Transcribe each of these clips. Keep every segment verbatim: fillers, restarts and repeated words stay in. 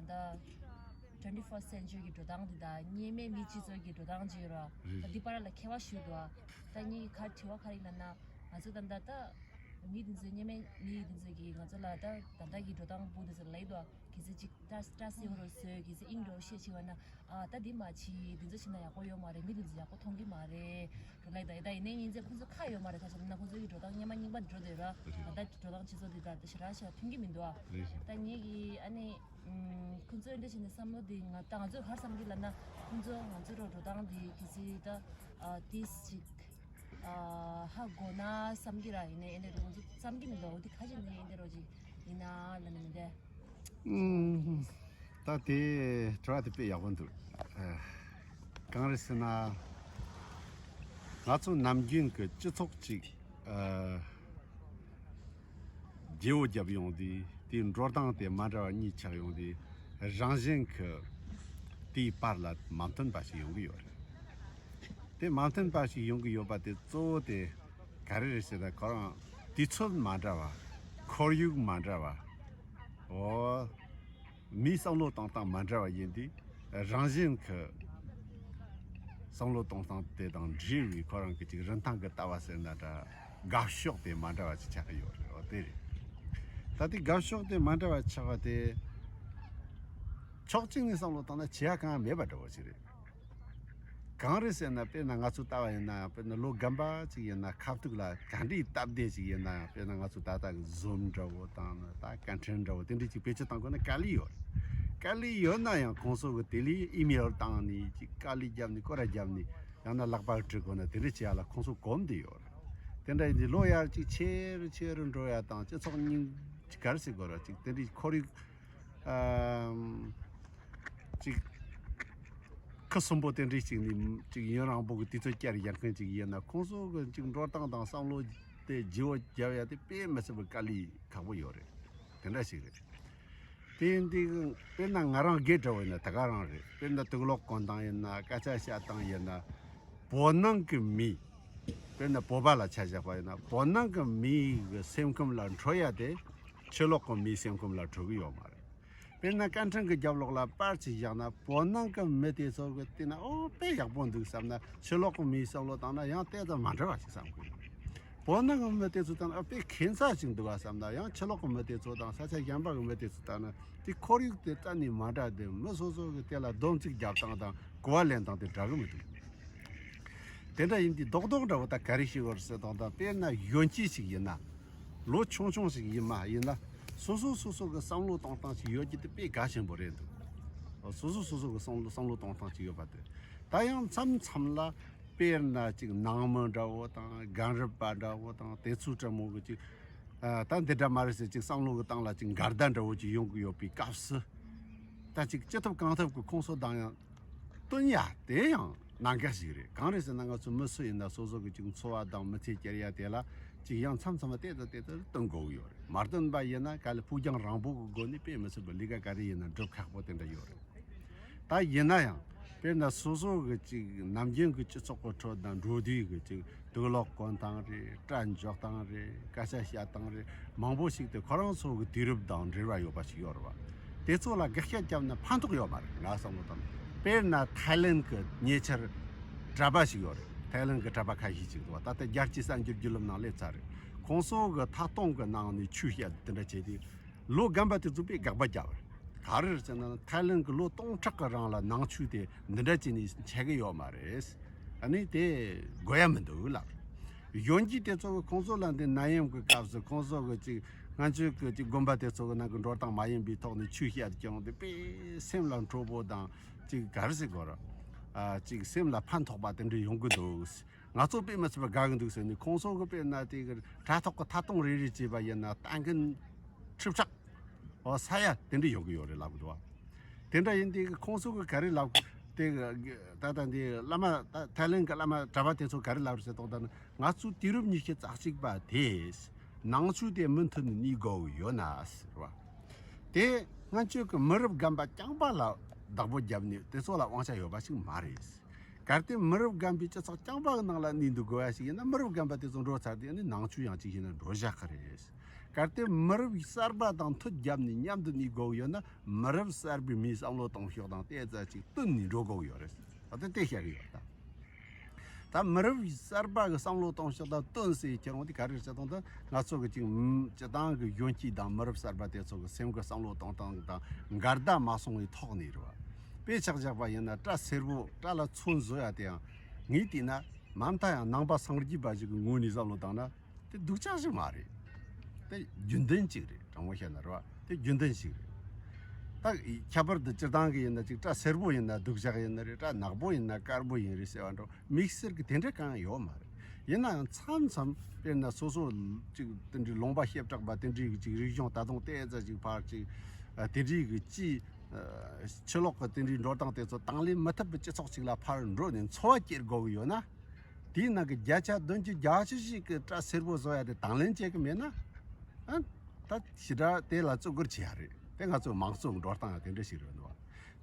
ད་ལྟ་twenty first century གི་འགྲོ་སྟངས་འདི་དང་སྔོན་མའི་མི་སྤྱི་ཚོགས་ཀྱི་འགྲོ་སྟངས་ཅིག་ཡོད་ར། རེད། ད་འདི་བར་ལ་ཁྱད་པར་ཞིག་འདུག་ཨ། ད་ངས་ག་དྲི་བ་ག་རེ་ལབ་ན། ང་ཚོ་ད་ལྟ་ད་མི་འདི་ཚོས་སྔོན་མའི་མི་འདི་ཚོས་ཀྱིས་ང་ཚོ་ལ་ད་ད་ལྟ་གི་འགྲོ་སྟངས་པོ་འདི་ཚོ་ལབ་ཡོད་དོ། གལ་སྲིད་ཅིག་སྐྲ་སྐྲ་སེར་པོ་རུ་བཟོས། གལ་སྲིད་དབྱིངས་འགྲོ་བཤད་ཅིག་བ་ན། ཨ་ད་འདི་མ་བྱེད། འདི་ཚོ་བྱས་ན་ཡག་པོ་ཡོད་མ་རེད། མི་འདི་ཚོ་ཡག་པོ་མཐོང་གི་མ་རེད། ལབ་ད་ཡིན་ད་ཡིན་ནའི་ཡིན་ཚེ་ཁོང་ཚོ་ཁ་ཡོད་མ་རེད། ད་བྱས་ན་ཁོང་ཚོ་གི་འགྲོ་སྟངས་སྔོན་མ་རྙིང་པ་འགྲོ་བསྡད་ར། རེད། ད་ལྟ་འགྲོ་སྟངས་སྤྱི་ཚོགས་འདི་ད་ཞེ་དྲག་ཞེ་དྲག་མཐུན་གྱི་མི་འདུག་ཨ། རེད། ད་ངེད་ཀྱི་ཨ་ནི་ཁོང་ཚོ་འདི་བྱས་ནས་བསམ་བློ་འདི་ང་ད་ང་ཚོས་ག་རེ་བསམ་གྱི་ལབ་ན། ཁོང་ཚོ་ང་ཚོ་རོ་འགྲོ་སྟངས་འདི་གལ་སྲིད་ད་ཨ་ཏིས་ཅིག་ཨ་ཧ་གོ་ན་བསམ་གྱི་ར། ཡིན་ནའི་ཨེ་འདྲ་རོ་ང་ཚོ་བསམ་གྱི་མི་འདུག་འོ་འདི་ཁ་ཅིག་ནས་ཨེ་འདྲ་རོ་ཅིག་ཡིན་ན་ལབ་ནས་མི་འདུག་ཨུམ། ད་དེ་དྲི་བ་དེ་དཔེ་ཡག་པོ་འདུག་ཨ། གང་རེད་ཟེར་ན། ང་ཚོ་ནམ་རྒྱུན་གྱི་སྤྱི་ཚོགས་ཅིག་ཨ། བརྗེ་བོ་བརྒྱབ་ཡོང་དུས་དེའི་འགྲོ་སྟངས་དེ་མ་འདྲ་བ་གཉིས་ཆགས་ཡོང་དུས་རང་བཞིན་གྱི་དེའི་བར་ལ་མ་མཐུན་པ་ཞིག་ཡོང་གི་ཡོད་རེད། དེ་མ་མཐུན་པ་ཞིག་ཡོང་གི་ཡོད་པ་དེ་གཙོ་བོ་དེ་ག་རེ་རེད་ཟེར་ན། ཁོ་རང་དུས་ཚོད་མ་འདྲ་བ། ཁོར་ཡུག་མ་འདྲ་བ། འོ། མིའི་བསམ་བློ་གཏོང་སྟངས་མ་འདྲ་བ་ཡིན་དུས་རང་བཞིན་གྱི་བསམ་བློ་གཏོང་སྟངས་དེ་དང་འབྲེལ་བའི་ཁོ་རང་གི་ཅིག་རིན་ཐང་གི་ལྟ་བ་ཟེར་ན་འདྲ། དགའ་ཕྱོགས་དེ་མ་འདྲ་བ་ཅིག་ཆགས་ཀྱི་ཡོད་རེད། འོ་དེ་རེད། ད་དེ་དགའ་ཕྱོགས་དེ་མ་འདྲ་བ་ཆགས་པ་དེ་ཕྱོགས་གཅིག་ནས་བསམ་བློ་བཏང་ན་བྱེད་ཡ་གང་ཡང་མེད་པ་འདྲ་བོ་ཞིག་རེད། གང་རེད་ཟེར་ན། དཔེར་ན་ང་ཚོ་ལྟ་བ་ཡིན་ན། དཔེར་ན་ལོ་རྒན་པ་ཅིག་ཡིན་ན་ཁ་ཐུག་ལ་ག་འདྲའི་སྟབས་བདེ་ཅིག་ཡིན་ན། དཔེར་ན་ང་ཚོ་ད་ལྟ་གི་Zoom་འདྲ་བོ་དང་ནི་ད་སྐད་འཕྲིན་འདྲ་བོ་དེ་འདྲའི་ཅིག་བེད་སྤྱོད་བཏང་དགོས་ན་དཀའ་ལས་ཡོད་རེད། དཀའ་ལས་ཡོད་ན་ཡང་ཁོང་ཚོ་གི་དེ་ལས་email་བཏང་ནས་ཅིག་དཀའ་ལས་བརྒྱབ་ནས་སྐོར་ར་བརྒྱབ་ནས་ཡང་ན་ལག་པ་བྲིས་དགོས་ན་དེ་འདྲ་བྱེད་ཡ་ལ་ཁོང་ཚོ་གོམས་བསྡད་ཡོད་རེད། དེ་འདྲ་ཡིན་དུས་ལོ་ཡར་ཅིག་ཆེ་རུ་ཆེ་རུ་འགྲོ་ཡ་དང་སྤྱི་ཚོགས་རྙིང་ཅིག་ག་རེ་ཟེར་དགོས་རེད། ཅིག་དེ་འདྲའི་ཁོར་ཡུག་ཨམ། ཅིག་ཁུ་སིམ་པོ་དེ་འདྲའི་ཅིག་ནི་ཅིག་ཡུན་རིང་པོ་གི་དུས་ཚོད་བསྐྱལ་ཡོད་མཁན་ཅིག་ཡིན་ན། ཁོང་ཚོ་གི་ཅིག་འགྲོ་སྟངས་དང་བསམ་བློ་དེ་བརྗེ་བོ་རྒྱབ་ཡ་དེ་དཔེ་མི་སྲིད་པའི་དཀའ་ལས་ཁག་པོ་ཡོད་རེད། དེ་འདྲ་ཞིག་རེད། དེ་ཡིན་དུས་དཔེར་ན་ང་རང་སྒེར་འདྲ་བོ་ཡིན་ན་ད་ག་རང་རེད། དཔེར་ན་དུག་ལོག་གོན་སྟངས་ཡིན་ན། སྐད་ཆ་བཤད་སྟངས་ཡིན་ན། བོད་ནང་གི་མི། དཔེར་ན་བོད་པ་ལ་ཆ་བཞག་པ་ཡིན་ན། བོད་ནང་གི་མིའི་གི་སེམས་ཁམས་ལ་འཕྲོད་ཡ་དེ་ཕྱི་ལོགས་གི་མིའི་སེམས་ཁམས་ལ་འཕྲོད་གི་ཡོད་མ་རེད། དཔེར་ན་སྐད་འཕྲིན་གི་རྒྱབ་ལོགས་ལ་པར་ཅིག་བཞག་ན། བོད་ནང་གི་མི་དེ་ཚོ་གི་བལྟས་ན་ཨོ་དཔེ་ཡག་པོ་འདུག་བསམ་ན། ཕྱི་ལོགས་གི་མིའི་བསམ་བློ་བཏང་ན་ཡང་དེ་ཙམ་མ་འདྲ་བ་ཞིག་བསམ་གི་ཡོད། བོད་ནང་གི་མི་དེ་ཚོ་བལྟས་ན་ཨོ་དཔེ་ཁྱད་མཚར་ཅིག་འདུག་བ་བསམ་ན། ཡང་ཕྱི་ལོགས་གི་མི་དེ་ཚོ་དང་ས་ཆ་གཞན་པ་གི་མི་དེ་ཚོ་ལྟ་ན་དེ་ཁོར་ཡུག་དེ་གཏན་ནས་མ་འདྲ། དེ་མི་སོ་སོ་གི་དེ་ལ་སྡོམ་ཚིག་རྒྱབ་སྟངས་དང་གོ་བ་ལེན་སྟངས་དེ་འདྲ་གི་མི་འདུག་དེ་འདྲ་ཡིན་དུས་རྡོག་རྡོག་འདྲ་བོ་ད་ག་རེ་ཞིག་ཡོད་རེད་ཟེར་དང་། ད་དཔེར་ན་གཞོན་སྐྱེས་ཤིག་ཡིན་ན། ལོ་ཆུང་ཆུང་ཞིག་ཡིན་མ་ཡིན་ན། སོ་སོ་སོ་སོ་གི་བསམ་བློ་གཏོང་སྟངས་ཤིག་ཡོད་རྒྱུ་དེ་དཔེ་གལ་ཆེན་པོ་རེད་འདུག་སོ་སོ་སོ་སོ་གི་བསམ་བློ་བསམ་བློ་གཏོང་སྟངས་ཤིག་ཡོད་པ་དེ། ད་ཡང་མཚམས་མཚམས་ལ་དཔེར་ན་ཅིག་ནང་མི་འདྲ་བོ་དང་རྒན་རབས་པ་འདྲ་བོ་དང་དེ་ཚོ་འདྲ་མོ་གི་ཅིག་ཨ། ད་འདི་འདྲ་མ་རེད་ཟེར་ཅིག་བསམ་བློ་གི་སྟེང་ལ་ཅིག་འགལ་ཟླ་འདྲ་བོ་ཅིག་ཡོང་གི་ཡོད་པའི་སྐབས་སུ། ད་ཅིག་ཅི་ཐུབ་གང་ཐུབ་ཀྱིས་ཁོང་ཚོ་དང་ཡང་བསྟུན་ཡ་དེ་ཡང་གནད་འགག་ཞིག་རེད། གང་རེད་ཟེར་ན་ང་ཚོ་མི་སུ་ཡིན་ན་སོ་སོ་གི་ཅིག་འཚོ་བ་དང་མི་ཚེ་སྐྱེལ་ཡ་དེ་ལ་ཅིག་ཡང་མཚམས་མཚམས་ལ་ཏོག་ཙམ་ཏོག་ཙམ་བསྟུན་དགོས་ཀྱི་ཡོད་རེད། མ་བསྟུན་པ་ཡིན་ན་ག་ལེ་ཕུགས་རྒྱང་རིང་པོ་གི་སྒོ་ནས་དཔེ་མི་སྲིད་པའི་ལས་ཀ་ག་རེ་ཡིན་ན་སྒྲུབ་ཁག་པོ་དེ་འདྲ་ཡོད་རེད། ད་ཡིན་ན་ཡང་དཔེར་ན་སོ་སོ་གི་ཅིག་ནམ་རྒྱུན་གྱི་སྤྱི་ཚོགས་ཀྱི་ཁྲོད་དང་འགྲོ་དུས་ཀྱི་ཅིག་དུག་ལོག་གོན་སྟངས་རེད། སྐྲ་འཇོག་སྟངས་རེད། སྐད་ཆ་བཤད་སྟངས་རེད། མང་པོ་ཞིག་དེ་ཁོ་རང་ཚོ་གི་དུས་རབས་དང་འབྲེལ་བ་ཡོད་པ་ཞིག་ཡོད་རེད་བ། དེ་ཚོ་ལ་དགག་བྱ་བརྒྱབ་ན་ཕན་ཐོགས་ཡོད་མ་རེད། ང་བསམ་བློ་བཏང་ན། དཔེར་ན་ཐའི་ལེན་གྱི་ཉེ་ཆར་གྲྭ་པ་ཞིག་ཡོད་རེད། ཐའི་ལེན་གྱི་གྲྭ་པ་ཁ་ཤས་ཅིག་འདུག་བ། ད་ལྟ་རྒྱལ་སྤྱིའི་གསར་འགྱུར་བརྒྱུད་ལམ་ནང་སླེབས་ཚར་རེད། ཁོང་ཚོ་གི་ཐད་གཏོང་གི་ནང་ནས་ཆོས་བཤད་དེ་འདྲ་བྱས་ཏེ། ལོ་རྒན་པ་དེ་ཚོ་དཔེ་དགག་པ་བརྒྱབ་པ་རེད། ག་རེ་རེད་ཟེར་ན། ཐའི་ལེན་གྱི་ལོ་སྟོང་ཕྲག་གི་རིང་ལ་ནང་ཆོས་དེ་འདི་འདྲ་བྱས་ནས་འཆད་གི་ཡོད་མ་རེད། ཨ་ནི་དེ་དགོས་ཡ་མི་འདུག་ལབ། གཞོན་སྐྱེས་དེ་ཚོ་གི་ཁོང་ཚོ་ལ་འདི་ནད་ཡམས་ཀྱི་སྐབས་སུ་ཁོང་ཚོ་གི་ཅིག་སྔ་ཆོས་ཀྱི་ཅིག་དགོན་པ་དེ་ཚོ་གི་ནང་གི་འགྲོ་སྟངས་མ་ཡིན་པའི་ཐོག་ནས་ཆོས་བཤད་ཀྱང་དེ་དཔེ་སེམས་ལ་འཕྲོག་པོ་དང་ཅིག་ག་རེ་ཟེར་དགོས་རེད། ཨ། ཅིག་སེམས་ལ་ཕན་ཐོགས་པ་དེ་འདྲ་ཡོང་གི་འདུག་ང་ཚོ་དཔེ་མི་སྲིད་པ་དགའ་གི་འདུག་ཟེར་ནས། ཁོང་ཚོ་གི་དཔེར་ན་དེ་གི་དྲ་ཐོག་གི་ཐད་གཏོང་རེ་རེ་བྱས་པ་ཡིན་ན་ལྟ་མཁན་ཁྲི་ཕྲག་འོ་ས་ཡ་དེ་འདྲ་ཡོང་གི་ཡོད་རེད་ལབ་གི་འདུག་བ། དེ་འདྲ་ཡིན་དུས་ཁོང་ཚོ་གི་ག་རེ་ལབ། དེ་གི་ད་ལྟ་འདི་བླ་མ་ད་ཐའི་ལེན་གི་བླ་མ་གྲྭ་པ་དེ་ཚོ་ག་རེ་ལབ་རེད་ཟེར་དོགས་ད་ནི། ང་ཚོ་དུས་རབས་ཉི་ཤུ་རྩ་གཅིག་པ་དེས་ནང་ཆོས་དེ་མུ་མཐུད་ནས་གནས་དགོས་ཀྱི་ཡོད་ན་ཟེར་བ། དེ་སྔ་ཆོས་ཀྱི་མི་རབས་རྒན་པ་རྐྱང་པ་ལ་བདག་པོ་བརྒྱབ་ནས་དེ་ཚོ་ལ་དབང་ཆ་ཡོད་པ་ཞིག་མ་རེད། གལ་ཏེ་མི་རབས་རྒན་པའི་སྤྱི་ཚོགས་རྐྱང་པ་གི་ནང་ལ་གནས་འདུག་དགོས་ཡ་ཞིག་ཡིན་ན། མི་རབས་རྒན་པ་དེ་ཚོ་འགྲོ་ཚར་དུས་ནི་ནང་ཆོས་ཡང་ཅིག་ཡིན་ན་འགྲོ་བཞག་གི་རེད། གལ་ཏེ་མི་རབས་གསར་པ་དང་མཐུད་བརྒྱབ་ནས་མཉམ་དུ་གནས་དགོས་ཀྱི་ཡོད་ན། མི་རབས་གསར་པའི་མིའི་བསམ་བློ་གཏོང་ཕྱོགས་དང་དེ་ཙམ་ཅིག་བསྟུན་ནས་འགྲོ་དགོས་ཀྱི་ཡོད་རེད། ད་དེ་དེ་བཤད་ཀྱི་ཡོད་ད། ད་མི་རབས་གསར་པ་གི་བསམ་བློ་གཏོང་ཕྱོགས་དང་བསྟུན་ཟེར་ཁྱེར་འོང་དེ་ག་རེ་རེད་ཟེར་དང་། ད་ང་ཚོ་གི་ཅིག་སྤྱི་བཏང་གི་གཞོན་སྐྱེས་དང་མི་རབས་གསར་པ་དེ་ཚོ་གི་སེམས་ཀྱི་བསམ་བློ་གཏོང་སྟངས་དང་འགལ་ཟླ་མ་སོང་བའི་ཐོག་ནས་རེད་བ། དཔེ་ཆ་བཞག་པ་ཡིན་ན། སྐྲ་སེར་པོ། སྐྲ་ལ་ཚོན་བཟོ་ཡ་དེ་ཡང་ངས་བལྟས་ན་མ་མཐའ་ཡང་ནང་པ་སངས་རྒྱས་པ་ཞིག་གི་ངོས་ནས་བསམ་བློ་བཏང་ན། དེ་སྡུག་ཅག་ཞིག་མ་རེད། དེ་རྒྱུན་ལྡན་ཅིག་རེད། དྲང་མོ་བཤད་ན་རེད་བ། དེ་རྒྱུན་ལྡན་ཞིག་རེད། ད་ཁྱད་པར་དུ་སྤྱིར་བཏང་གི་ཡིན་ན་ཅིག་སྐྲ་སེར་པོ་ཡིན་ན་སྡུག་ཅག་ཡིན་ནི་རེད། སྐྲ་ནག་པོ་ཡིན་ན་དཀར་པོ་ཡིན་རེད་ཟེར་བ་འདྲ་དམིགས་བསལ་གྱི་དེ་འདྲ་གང་ཡོད་མ་རེད། ཡིན་ནའང་མཚམས་མཚམས་དཔེར་ན་སོ་སོ་ཅིག་དེ་འདྲའི་ལུང་པ་བྱེ་བྲག་པ་དེ་འདྲའི་གི་ཅིག་རིག་གཞུང་ད་དུང་ཏོག་ཙམ་ཅིག་ཕར་ཅིག་ཨ་དེ་འདྲའི་གི་ཅིག་ཨ་ཕྱི་ལོགས་གི་དེ་འདྲའི་འགྲོ་སྟངས་དེ་ཚོ་དང་ལེན་མི་ཐུབ་པའི་སྤྱི་ཚོགས་ཅིག་ལ་ཕར་འགྲོ་ནས་འཚོ་བ་སྐྱེལ་དགོས་ཀྱི་ཡོད་ན། དེའི་ནང་གི་བརྒྱ་ཆ་བདུན་ཅུ་བརྒྱད་ཅུ་ཞིག་གི་སྐྲ་སེར་པོ་བཟོ་ཡ་དེ་དང་ལེན་བྱེད་གི་མེད་ན། ཨ་ད་ཞེ་དྲག་དེ་ལ་བརྩི་བཀུར་བྱེད་ཡ་རེད། དེ་ང་ཚོའི་མང་གཙོའི་འགྲོ་སྟངས་དེ་འདྲ་ཞིག་རེད་འདུག་བ།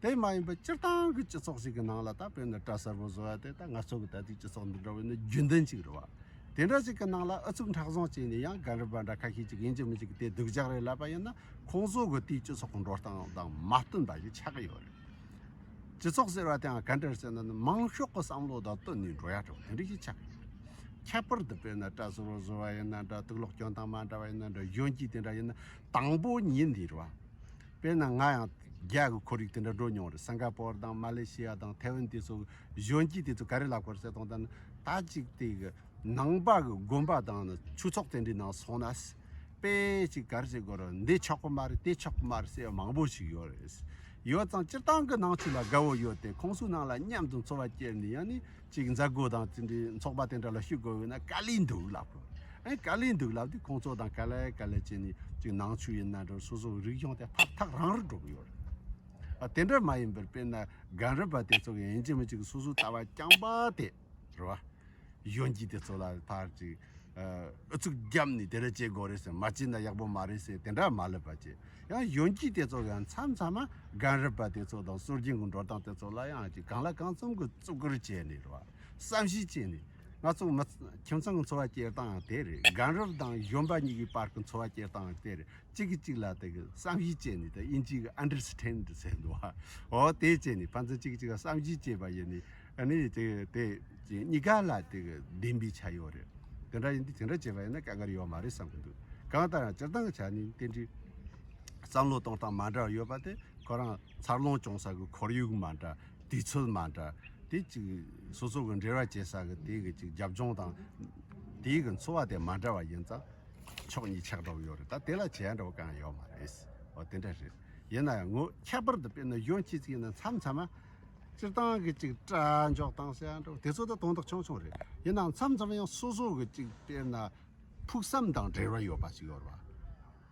དེ་མ་ཡིན་པ་སྤྱིར་བཏང་གི་སྤྱི་ཚོགས་ཤིག་གི་ནང་ལ། ད་དཔེར་ན་སྐྲ་སེར་པོ་བཟོ་ཡ་དེ་ད་ང་ཚོ་གི་ད་ལྟའི་སྤྱི་ཚོགས་འདི་འདྲ་བོ་ནི་རྒྱུན་ལྡན་ཅིག་རེད་བ། དེ་འདྲ་ཞིག་གི་ནང་ལ་ཨུ་ཚུགས་མཁྲེགས་བཟུང་བྱས་ནས་ཡང་རྒན་རབས་པ་འདྲ་ཁ་ཤས་ཅིག་ཡིན་གཅིག་མིན་གཅིག་དེ་སྡུག་ཅག་རེད་ལབ་པ་ཡིན་ན། ཁོང་ཚོ་གི་དེའི་སྤྱི་ཚོགས་ཀྱི་འགྲོ་སྟངས་དང་མ་བསྟུན་པ་ཞིག་ཆགས་ཀྱི་ཡོད་རེད། སྤྱི་ཚོགས་ཟེར་བ་དེའང་ག་འདྲ་ཟེར་ན་ནི། མང་ཤོས་ཀྱི་བསམ་བློ་དང་བསྟུན་ནས་འགྲོ་ཡ་འདྲ་བོ་དེ་འདྲ་ཞིག་ཆགས་ཀྱི་ཡོད་རེད། ཁྱད་པར་དུ་དཔེར་ན་སྐྲ་སེར་པོ་བཟོ་བ་ཡིན་ན་འདྲ། དུག་ལོག་གྱོན་སྟངས་མ་འདྲ་བ་ཡིན་ན་འདྲ། གཞོན་སྐྱེས་དེ་འདྲ་ཡིན་ན་དང་པོ་ཉིད་ནས་རེད་བ། དཔེར་ན་ང་ཡང་རྒྱ་གི་ཁོར་ཡུག་དེ་འདྲ་འགྲོ་མྱོང་རེད། སིང་ག་པོར་དང་མ་ལེ་ཤི་ཡ་དང་ཐའེ་ཝན་དེ་ཚོ་གཞོན་སྐྱེས་དེ་ཚོ་ག་རེ་ལབ་དགོས་རེད་ཟེར་དང་། ད་ནི་ད་ཅིག་དེ་གི་ནང་པ་གི་དགོན་པ་དང་ནི་ཆོས་ཚོགས་དེ་འདྲའི་ནང་སོང་ན། དཔེ་ཅིག་ག་རེ་ཟེར་དགོས་རེད། འདི་ཆོག་གི་མ་རེད། དེ་ཆོག་གི་མ་རེད་ཟེར་བ་མང་པོ་ཞིག་ཡོད་རེད། ཡོད་ཙང་སྤྱིར་བཏང་གི་ནང་ཆོས་ལ་དགའ་བོ་ཡོད་དེ། ཁོང་ཚོའི་ནང་ལ་མཉམ་དུ་འཚོ་བ་སྐྱེལ་ནས་ཡང་ནི་ཅིག་མཛད་སྒོ་དང་དེ་འདྲའི་ཚོགས་པ་དེ་འདྲ་ལ་ཞུགས་དགོས་ཡོད་ན་དཀའ་ལས་འདུག་ལབ་དགོས། ཨེ་དཀའ་ལས་འདུག་ལབ་དུས་ཁོང་ཚོ་དང་ག་ལེ་ག་ལེ་བྱས་ནས་ཅིག་ནང་ཆོས་ཡིན་ན་འདྲ། སོ་སོའི་རིག་གཞུང་དེ་ཕར་ཐག་རིང་རུ་འགྲོ་གི་ཡོད་རེད། ཨ་དེ་འདྲ་མ་ཡིན་པར་དཔེར་ན་རྒན་རབས་པ་དེ་ཚོ་གི་ཡིན་གཅིག་མིན་གཅིག་སོ་སོའི་ལྟ་བ་རྐྱང་པ་དེ་རེད་བ། གཞོན་སྐྱེས་དེ་ཚོ་ལ་ཕར་ཅིག་ཨ་ཨུ་ཚུགས་བརྒྱབ་ནས་དེ་འདྲ་བྱེད་དགོས་རེད་ཟེར། མ་བྱས་ན་ཡག་པོ་མ་རེད་ཟེར་དེ་འདྲ་མ་ལབ་པ་བྱས། ཡང་གཞོན་སྐྱེས་དེ་ཚོ་ཡང་མཚམས་མཚམས་མ་རྒན་རབས་པ་དེ་ཚོ་དང་སྲོལ་རྒྱུན་གྱི་འགྲོ་སྟངས་དེ་ཚོ་ལ་ཡང་ཅིག་གང་ལ་གང་འཚམ་གྱི་བརྩི་བཀུར་བྱས་ནས་རེད་བ། བསམ་ཤེས་བྱས་ནས། ང་ཚོ་མི་ཁྱིམ་ཚང་གི་འཚོ་བ་སྐྱེལ་སྟངས་ཡང་དེ་རེད། རྒན་རབས་དང་གཞོན་པ་གཉིས་ཀྱི་བར་གྱི་འཚོ་བ་སྐྱེལ་སྟངས་ཡང་དེ་རེད། གཅིག་གིས་གཅིག་ལ་དེ་གི་བསམ་ཤེས་བྱས་ནས། དེ་དབྱིན་ཇིའི་གི་understand་ཟེར་འདུག་བ། འོ་དེ་བྱས་ནས་ཕན་ཚུན་གཅིག་གིས་གཅིག་ལ་བསམ་ཤེས་བྱས་པ་ཡིན་ནས། ཨ་ནི་དེ་དེ་གཉིས་ཀ་ལ་དེ་གི་བདེན་པའི་ཆ་ཡོད་རེད། དེ་འདྲ་ཡིན་དུས་དེ་འདྲ་བྱས་པ་ཡིན་ན་དཀའ་ངལ་ཡོད་མ་རེད་བསམ་གི་འདུག་གང་ལྟར་ཡང་སྤྱིར་བཏང་གི་ཆ་ནས་དེ་འདྲའི་བསམ་བློ་གཏོང་སྟངས་མ་འདྲ་བ་ཡོད་པ་དེ་ཁོ་རང་འཚར་ལོངས་བྱུང་ས་གི་ཁོར་ཡུག་མ་འདྲ། དུས་ཚོད་མ་འདྲ། དེ་གཅིག་སོ་སོ་གི་འབྲེལ་བ་བྱེད་ས་གི་དེ་གི་གཅིག་རྒྱབ་ལྗོངས་དང་དེའི་གི་འཚོ་བ་དེ་མ་འདྲ་བ་ཡིན་ཙང་ཕྱོགས་གཉིས་ཆགས་འགྲོ་གི་ཡོད་རེད། ད་དེ་ལ་བྱེད་ཡ་འདྲ་བོ་གང་ཡོད་མ་རེད། འོ་དེ་འདྲ་རེད། ཡིན་ན་ཡང་ངོ་ཁྱད་པར་དུ་དཔེར་ན་གཞོན་སྐྱེས་ཅིག་ཡིན་ན་མཚམས་མཚམས་མ་སྤྱིར་བཏང་གི་ཅིག་སྐྲ་འཇོག་སྟངས་ཟེར་ཡ་འདྲ་བོ་དེ་ཚོ་ད་དོན་དག་ཆུང་ཆུང་རེད། ཡིན་ནའང་མཚམས་མཚམས་ཡང་སོ་སོ་གི་ཅིག་དཔེར་ན་ཕུགས་བསམ་དང་འབྲེལ་བ་ཡོད་པ་ཞིག་ཡོད་རེད་བ།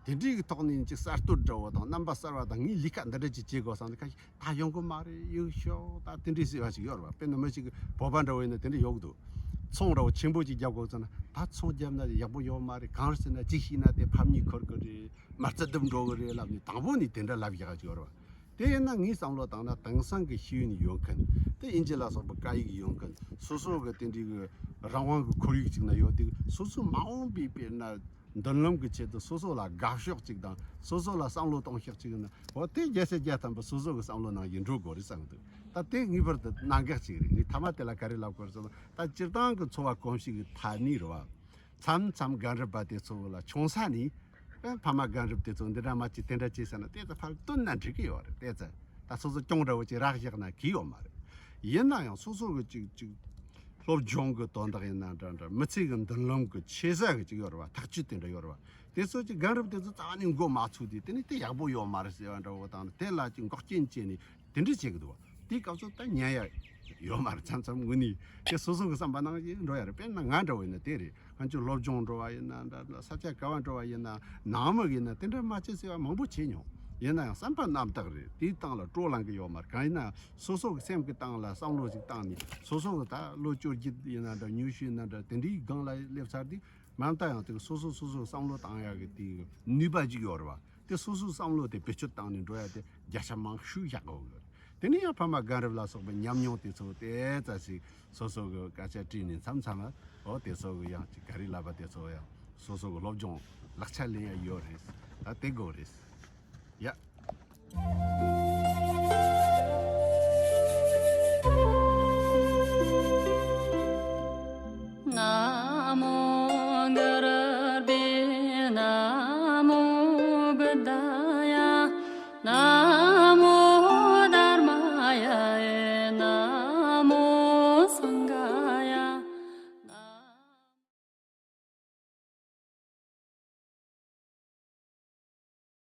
དེ་འདྲའི་གི་ཐོག་ནས་ཅིག་གསར་གཏོད་འདྲ་བོ་དང་རྣམ་པ་གསར་བ་དང་། ངས་ལས་ཀ་འདི་འདྲ་ཅིག་བྱེད་དགོས་བསམ་ནས་ཁ་ཤས་ད་ཡོང་གི་མ་རེད། ཡུག་ཤོག་ད་དེ་འདྲའི་ཟེར་བ་ཞིག་ཡོད་རེད་བ། དཔེར་ན་མི་ཞིག་གི་བོད་པ་འདྲ་བོ་ཡིན་ན་དེ་འདྲ་ཡོང་གི་འདུག་ཚོང་འདྲ་བོ་ཆེན་པོ་ཅིག་རྒྱག་དགོས་ཟེར་ན། ད་ཚོང་བརྒྱབ་ན་ཡག་པོ་ཡོད་མ་རེད། གང་རེད་ཟེར་ན་ཅིག་ཤེས་ན་དེ་ཕམ་ཉེས་འཁུར་གི་རེད། མ་རྩ་བརྡིབ་འགྲོ་གི་རེད་ལབ་ནས་དང་པོ་ནས་དེ་འདྲ་ལབ་ཡག་ཅིག་ཡོད་རེད་བ། དེ་ཡིན་ན་ངས་བསམ་བློ་བཏང་ན་དེང་སང་གི་ཤེས་ཡོན་ཡོད་མཁན། དེ་དབྱིན་ཇི་ལ་སོགས་པའི་སྐད་ཡིག་ཡོད་མཁན། སོ་སོ་གི་དེ་འདྲའི་གི་རང་དབང་གི་ཁོར་ཡུག་ཅིག་ན་ཡོད་དུས། སོ་སོ་མ་འོངས་པའི་དཔེར་ན་མདུན་ལམ་གི་ཆེད་དུ་སོ་སོ་ལ་དགའ་ཕྱོགས་ཅིག་དང་སོ་སོ་ལ་བསམ་བློ་གཏོང་ཕྱོགས་ཅིག་ན། འོ་དེ་རྒྱལ་སྲས་བརྒྱ་ཐམ་པ་སོ་སོ་གི་བསམ་བློ་ནང་བཞིན་འགྲོ་དགོས་རེད་བསམ་གི་འདུག་ད་དེ་ངེས་པར་དུ་གནད་འགག་ཅིག་རེད། ངས་མཐའ་མ་དེ་ལ་ག་རེ་ལབ་དགོས་རེད་ཟེར་ན། ད་སྤྱིར་བཏང་གི་འཚོ་བ་གོམས་གཤིས་ཀྱི་ཐད་ནས་རེད་བ། མཚམས་མཚམས་རྒན་རབས་པ་དེ་ཚོ་ལ་ཆུང་ས་ནས། ཨེ་ཕ་མ་རྒན་རབས་དེ་ཚོ་འདི་འདྲ་མ་བྱེད་དེ་འདྲ་བྱེད་ཟེར་ན། དེ་ཚོ་ཕར་བཏོན་ན་འགྲིག་གི་ཡོད་རེད། དེ་ཚོ་ད་སོ་སོ་སྐྱོང་འདྲ་བོ་ཅིག་རག་བཞག་ན་གི་ཡོད་མ་རེད། ཡིན་ན་ཡང་སོ་སོ་གི་ཅིག་ཅིག་སློབ་སྦྱོང་གི་དོན་དག་ཡིན་ན་འདྲ་འདྲ། མི་ཚེ་གི་མདུན་ལམ་གི་ཆེ་ས་གི་ཅིག་ཡོད་རེད་བ། ཐག་གཅོད་དེ་འདྲ་ཡོད་རེད་བ། དེ་ཚོ་ཅིག་རྒན་རབས་དེ་ཚོ་རྩ་བ་ནས་མགོ་མ་ཚོས་དུས། དེ་ནི་དེ་ཡག་པོ་ཡོད་མ་རེད་ཟེར་བ་འདྲ་བོ་དང་། དེ་ལ་ཅིག་འགོག་རྐྱེན་བྱས་ནས་དེ་འདྲ་བྱེད་གི་འདུག་བ། དེའི་སྐབས་སུ་ད་ཉན་ཡ་ཡོད་མ་རེད། མཚམས་མཚམས་ངུ་ནི་དེ་སོ་སོ་གི་བསམ་པ་ནང་བཞིན་འགྲོ་ཡ་རེད། དཔེར་ན་ང་འདྲ་བོ་ཡིན་ན་དེ་རེད། ང་ཚོ་སློབ་སྦྱོང་འགྲོ་བ་ཡིན་ན་འདྲ་འདྲ། ས་ཆ་ག་བ་འགྲོ་བ་ཡིན་ན། ནང་མི་ཡིན་ན་དེ་འདྲ་མ་བྱེད་ཟེར་བ་མང་པོ་བྱས་མྱོང་། ཡིན་ན་ཡང་བསམ་པ་རྣམ་དག་རེད། དེའི་སྟེང་ལ་སྤྲོ་ལངས་གི་ཡོད་མ་རེད། གང་ཡིན་ན་སོ་སོ་གི་སེམས་ཀྱི་སྟེང་ལ་བསམ་བློ་ཞིག་བཏང་ནས། སོ་སོ་གི་ད་ལོ་བཅོ་བརྒྱད་ཡིན་ན་འདྲ། ཉི་ཤུ་ཡིན་ན་འདྲ། དེ་འདྲའི་སྒང་ལ་སླེབས་ཚར་དུས། མ་མཐའ་ཡང་དེ་སོ་སོ་སོ་སོ་བསམ་བློ་བཏང་ཡག་གི་དེ་ནུས་པ་ཅིག་ཡོད་རེད་བ། དེ་སོ་སོའི་བསམ་བློ་དེ་བེད་སྤྱོད་བཏང་ནས་འགྲོ་ཡ་དེ་བརྒྱ་ཆ་མང་ཤོས་བཞག་དགོས་ཀྱི་རེད། དེ་ནས་ཡང་ཕ་མ་རྒན་རབས་ལ་སོགས་པའི་ཉམས་མྱོང་དེ་ཚོ་དེ་ཙམ་ཞིག་སོ་སོ་གི་སྐད་ཆ་དྲིས་ནས་མཚམས་མཚམས་ལ། འོ་དེ་ཚོ་གི་ཡང་ཅིག་ག་རེ་ལབ་པ། དེ་ཚོ་ཡང་སོ་སོ་གི་སློབ་སྦྱོང་ ལག་ཆ་ལེན་ཡ་ཡོད་རེད། ད་དེ་དགོས་རེད། ཡ།